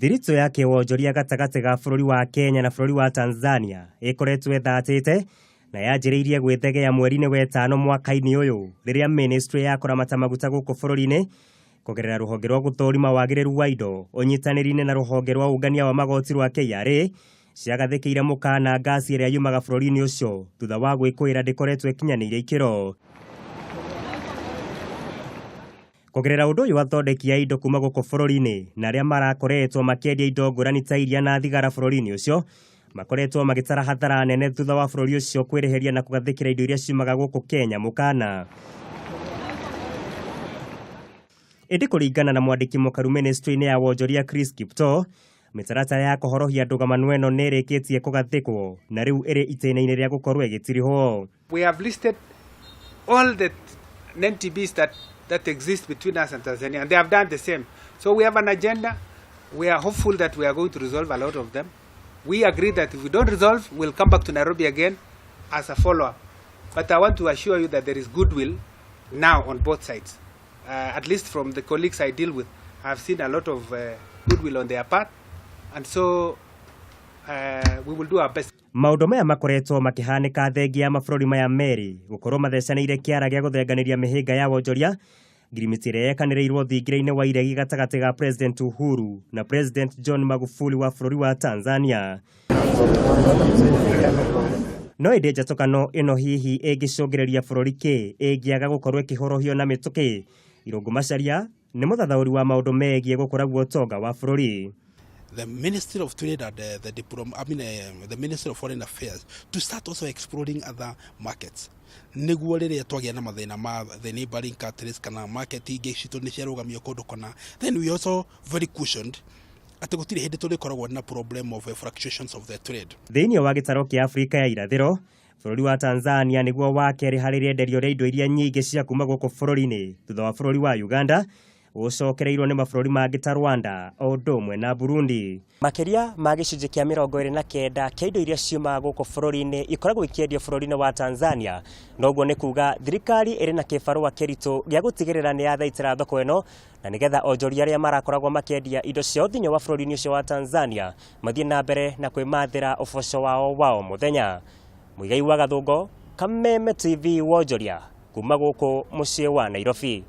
Thiritũ ya kĩwonjoria gatagatĩ ga bũrũri wa Kenya na bũrũri wa Tanzania ĩkoretwo ĩthatĩte na yanjĩrĩirie gwĩthegea mweri-inĩ wetano mwaka-inĩ ũyũ, rĩrĩa ministry ya kũramata maguta gũkũ bũrũri-inĩ kũgerera rũhonge rwa gũthũrima wagĩrĩru wa indo ũnyitanĩri-inĩ na rũhonge rwa ũngania wa magoti rwa KRA ciagathĩkĩire mũkana ngasi ĩrĩa yumaga bũrũri-inĩ ũcio thutha wa gwĩkũĩra ndĩkoretwo ĩkinyanĩirie ikĩro. Kũgerera ũndũ ũyũ, athondeki a indo kuma gũkũ bũrũri-inĩ na arĩa marakoretwo makĩendia indo ngũrani ta iria na thigara bũrũri-inĩ ũcio makoretwo magĩtara hathara nene thutha wa bũrũri ũcio kwĩrĩhĩria na kũgathĩkĩra indo iria ciumaga gũkũ Kenya mũkana. Ĩndĩ kũringana na mwandĩki mũkaru ministry-inĩ ya wonjoria Chris Kiptoo, mĩtaratara ya kũhorohia ndũgamano ĩno nĩ ĩrĩkĩtie kũgathĩkwo na rĩu ĩrĩ itĩna-inĩ rĩa gũkorwo ĩgĩtirihwo. We have listed all the NTBs that exist between us and Tanzania, and they have done the same. So we have an agenda. We are hopeful that we are going to resolve a lot of them. We agree that if we don't resolve, we'll come back to Nairobi again as a follow-up. But I want to assure you that there is goodwill now on both sides. At least from the colleagues I deal with, I've seen a lot of goodwill on their part. And so we will do our best. Maũndũ maya makoretwo makĩhanĩka thengia ya mabũrũri maya merĩ gũkorwo mathecanĩire kĩara gĩa gũthenganĩria mĩhĩnga ya wonjoria, ngirimiti ĩrĩa yekanĩrĩirwo thingira-inĩ wa iregi gatagatĩ ga President Uhuru na President John Magufuli wa bũrũri wa Tanzania. No ĩndĩ njatũkano ĩno hihi ĩngĩcũngĩrĩria bũrũri kĩ ĩngĩaga gũkorwo ĩkĩhorohio na mĩtũkĩ? Irũngũ Macharia nĩ mũthathaũri wa maũndũ megiĩ gũkũra gwa ũtonga wa bũrũri. The Ministry of Trade and the diplom I mean, the Ministry of Foreign Affairs to start also exploring other markets, niguo rĩrĩa twagĩa na mathĩna ma the neighboring countries kana market ingĩ citũ nĩ ciarũgamio kũndũ kũna, then we also very cushioned atĩ gũtirĩ hĩndĩ tũrĩkoragwo na problem of fluctuations of the trade. Thĩinĩ wa gĩtaro kĩa Afrika ya irathĩro, bũrũri wa Tanzania nĩguo wa kerĩ harĩ rĩenderio rĩa indo iria nyingĩ cia kuma gũkũ bũrũri-inĩ thutha wa bũrũri wa Uganda, ũcokereirwo nĩ mabũrũri mangĩ ta Rwanda o ũndũ ũmwe na Burundi. Makĩria ma gĩcunjĩ kĩa 29 kĩa indo iria ciumaga gũkũ bũrũri-inĩ ikoragwo ikĩendio bũrũri-inĩ wa Tanzania. Noguo nĩ kuga thirikari ĩrĩ na kĩbarũa kĩritũ gĩa gũtigĩrĩra nĩ yathaitĩra thoko ĩno na nĩgetha onjoria arĩa marakoragwo makĩendia indo ciao thĩinĩ wa bũrũri-inĩ ũcio wa Tanzania mathiĩ na mbere na kwĩmathĩra ũboco wao wa o mũthenya. Mũigai wa Gathũngo, Kameme TV, wonjoria kuma gũkũ mũciĩ wa Nairobi.